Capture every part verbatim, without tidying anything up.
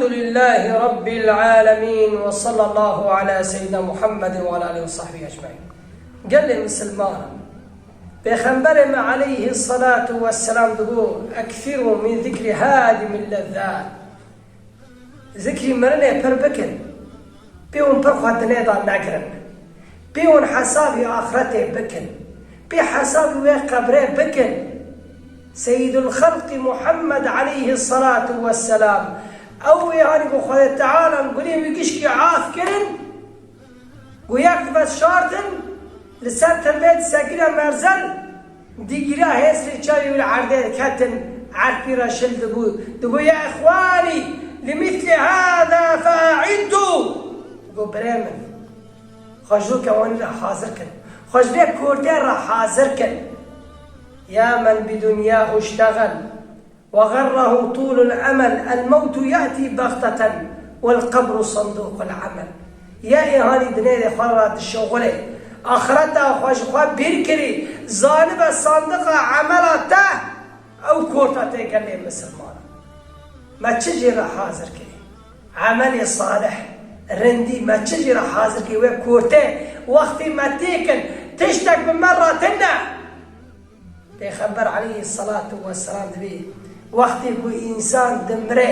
Elhamdülillahi Rabbil alemin ve sallallahu ala seyyidina Muhammedin ve ala alihi ve sahbihi ecmaîn. Gelê misilman, Pêxemberê me aleyhi salatu ve selam digot, "Eksiru min zikri hadimil lezzat." Zikrî mirinê pir bikin. Pê hûn pir xwe dinê de negirin. Pê hûn hesabî axretê bikin. Pê hesabî wê qebrê bikin. Seyyidul Xelqî Muhammed aleyhi salatu ve selam, ew wê hanî ku Xwedê Teala gulê wî gişkî af kirin, ku yek dibe şartin, li ser tirbê disekine merzel, digire hêzrê çavê wî li erdê diketin, erd pî re şil dibû. Digot, "Ya îxwanî, li mîslî hada fe'iddu." Digot, "Birê min, xwe ji wê kewanî re hazir kin. Xwe ji vê kortê re hazir kin." Ya men bi dunyahu iştexel. وغره طول الأمل، الموت يأتي بغتة والقبر صندوق العمل. Ya ê hanî dinê de xwe re dişuxulê, axireta xwe ji xwe bîr kirî, zanibe sandiqa emela te, ew korta te gelê misilman. Me çi jê re hazir kirî? Emelê salih, rindî, me çi jê re hazir kirî? Wê kortê, wextê me têkin, tiştek bi me re tune. Pêxember aleyhisselatu vesselam dibê, wextê ku însan dimire,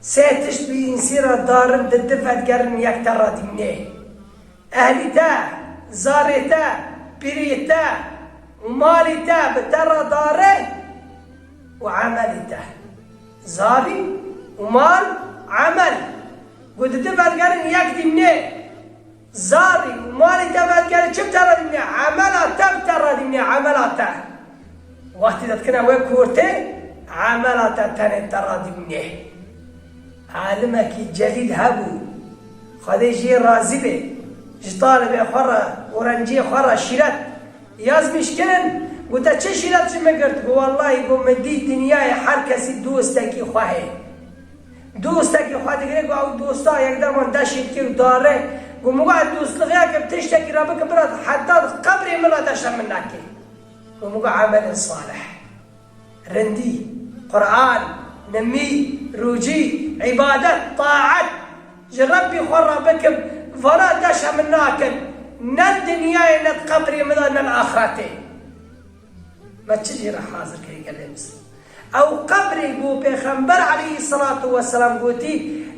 sê tişt bi însî re darin, di di vedigerin, yek te re dimîne. Ehlî te, zarê te, pîrê te û malî te bi te re dare û emelî te. Zarî û mal, emel. Ku di di vedigerin, yek dimîne. Zarî û malê te vedikere, çi bi te re dimîne? Emela te bi te re dimîne, emela te. Wextê te dikine wê kortê, emela te tenê te re dimîne. Alimekî celîl hebû, Xwedê jê razî be, ji talibê xwe re, ûrenciyê xwe re şîret yazmîş kirin, got, "Te çi şîret ji min girt?" Got, "Wellahî," got, "min dî dinyayê her kesî dostekî xwe heye." Dostekî xwe digire, got, "Ew dosta yek derman deşê dike û dare." Got, "Min got, ez dostlixiya kim tiştekî re bikim, bira heta di qebrê min re deşa min nake." Got, "Min got, emelên salih, rindî, Quran, nimî, rûcî, îbadet, taet ji Rebbî xwe re bikim, vana deşa min nakin, ne di dinyayê, ne di qebrê min de, ne li axretê." Me çi jê re hazir kirî gelê misilman? Ew qebrê ku Pêxember aleyhisselatu vesselam gotî,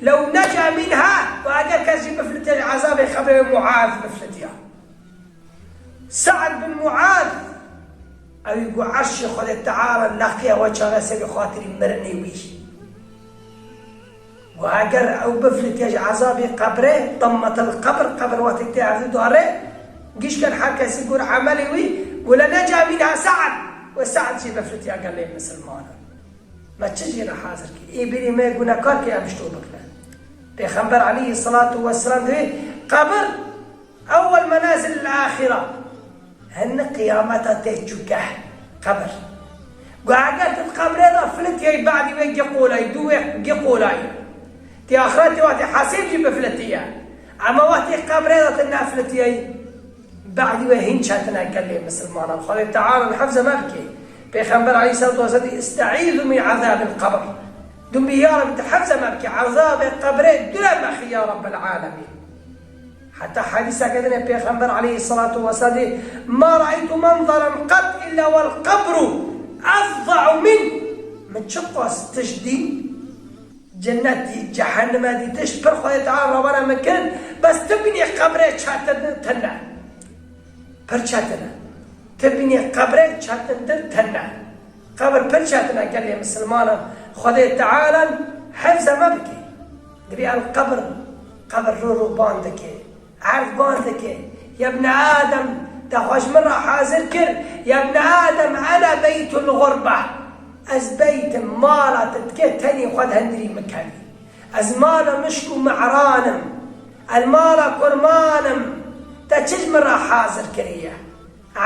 "Lew neca minha", ku eger kes jî bifilitiye ji ezabê qebrê, Muaz bifilitiya. Sa'd bin Muaz, ew ku erşê Xwedê Teala leqiya we çareserî xatirî mirinê wî. Got, eger ew bifilitiye ji ezabê qebrê, temmetel qebr, qebr wextê tê erdî dare, gişken her kesî gor emelê wî, got, "Le neca minha Sa'd", got, Sa'd jî bifilitiye gelê misilmanan. Me çi jê re hazir kir? Ê bêrî me gunekar kê em ji to bikine. Pêxember aleyhisselatu vesselam dibê, qebir ewwel menazil el-axira. Hin qiyameta tê çûke qebir. Got, eger tu di qebrê de filitiyayî, badî wê gi qolayî, dû wê gi qolayî. Tê axretê wextê hesêb jî bifilitiye. Ema wextê qebrê de tu nefilitiyayî, badî wê hîn çetine gelê misilmanan. Xwedê Teala hifze me bike. Pêxember aleyhisselatu vesselam dî, "Esteîzu min azabil qebr." Dû bî ya Rebî tu hifze me bike. Ezabê qebrê dûre me xî ya Rebbel alemîn. Heta hedîseke din e, Pêxember aleyhisselatu vesselam dî, "Ma re'eytu menzaran qet illa wel qebru efza'u min." Min çiqas tişt dîn, cennet dî, cehennem dî, tişt pir Xwedê Teala rawera min kirin, bes tu binê qebrê çetin tine. Pir çetin e. Tu binê qebrê çetintir tine. Qebir pir çetin e gelê misilmanan. Xwedê Teala hifze me bike. Dibê el qebir, qebir ro ro ban dike. Erd ban dike. Ya bne Adem, te xwe ji min re hazir kir. Ya bne Adem, ene beytul xurbe. Ez beytim, mala te dike, tenê xwe di hundirî min kevî. Ez mala mişk û me'ran im. Ez mala kurman im. Te çi ji min re hazir kiriye?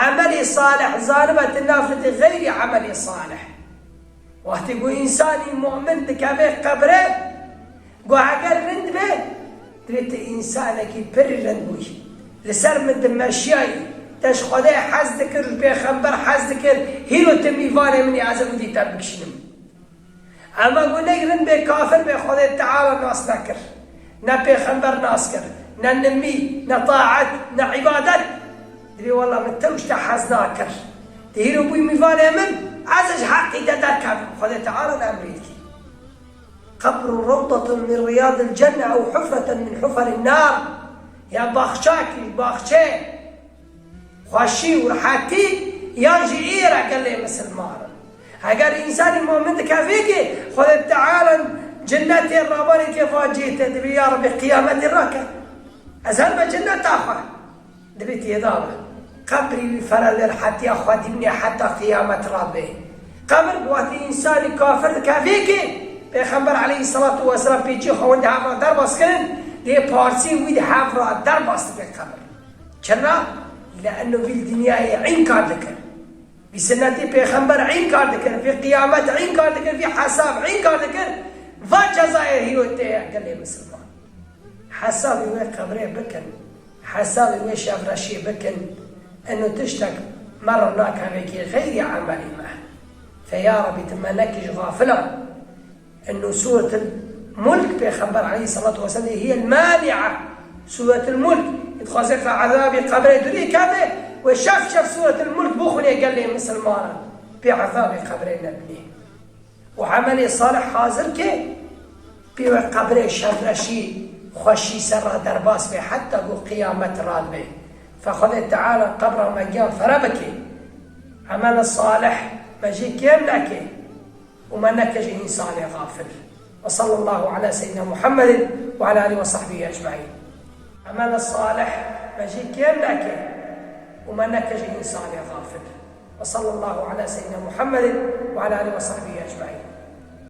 Emelê salih, zanibe tu nafilitî xeyrî emelê salih. Wextê ku însanî mu'min dikeve qebre, ku eger rind be, divê tu însanekî pir rind bûyî. Li ser min dimeşiyayî, te ji Xwedê hez dikir, ji pêxember hez dikir, hîro tu mîvanê min î, ez ê û dî te bikişînim. Ema ku ne rind bê kafir bê Xwedê Teala nas nekir. Ne pêxember nas kir. Ne nimî, ne taet, ne îbadet. Dibê wela min tişta hez nakir. Di hîro bûy mîvanê min, ez ji heqî te derkevim. Xwedê Teala ne emrî dikî. Qebru rawdatun min riyadil cenne ew hufreten min hufarin nar. Ya baxçakî, baxçe xweşî û rehetî yan jî ê re gelê misilman in. Heger însanî momin dikevê ki Xwedê Teala cinnetê rabarê kê va cê te dibê ya Rebî qiyametê rake. Ez her me cinneta xwe. Dibê têda be. Qebrî wî fere li rehetiya xwedî bûne heta qiyamet rabe. Qebir bi watî însanî kafir dikevê ki Pêxember aleyhisselatu vesselam pêçî xwe wendî hev re derbas kirin, dê parsî wî di hev re derbas dibe qebir. Çira? Leeno vî li dinyayê înkar dikir. Vî sinnetî pêxember înkar dikir, vî qiyamet înkar dikir, vî hesab înkar dikir. Va cezayê hîro tê ye gelê misilman. Hesabê wê qebrê bikin. Hesabê wê şevreşiyê bikin. Eno tiştek me re nakevê kê xeyrî emelî me. Fe ya Rebî tu me nekij xafilan. Eno Sûretul Mulk Pêxember aleyhisselatu vesselam dê hiye mani'a. Sûretul Mulk. Dixwaze fe ezabê qebrê durî keve ve şev şev Sûretul Mulk bixwîne gelê misilmanan. Pê ezabê qebrê nebinê. Û emelê salih hazir ke pê we qebrê şevreşî, xweşî ser re derbas be heta ku qiyamet radibe. Fe Xwedê Teala qebra me giyan fere bike. Emel salih me jê kêm neke. û me neke ji însanê xafil. Ve sallallahu ala seyyidina Muhammedin ve ala alihi ve sahbihi ecmaîn. Emel salih me jê kêm neke û me neke ji însanê xafil. Ve sallallahu ala seyyidina Muhammedin ve ala alihi ve sahbihi ecmaîn.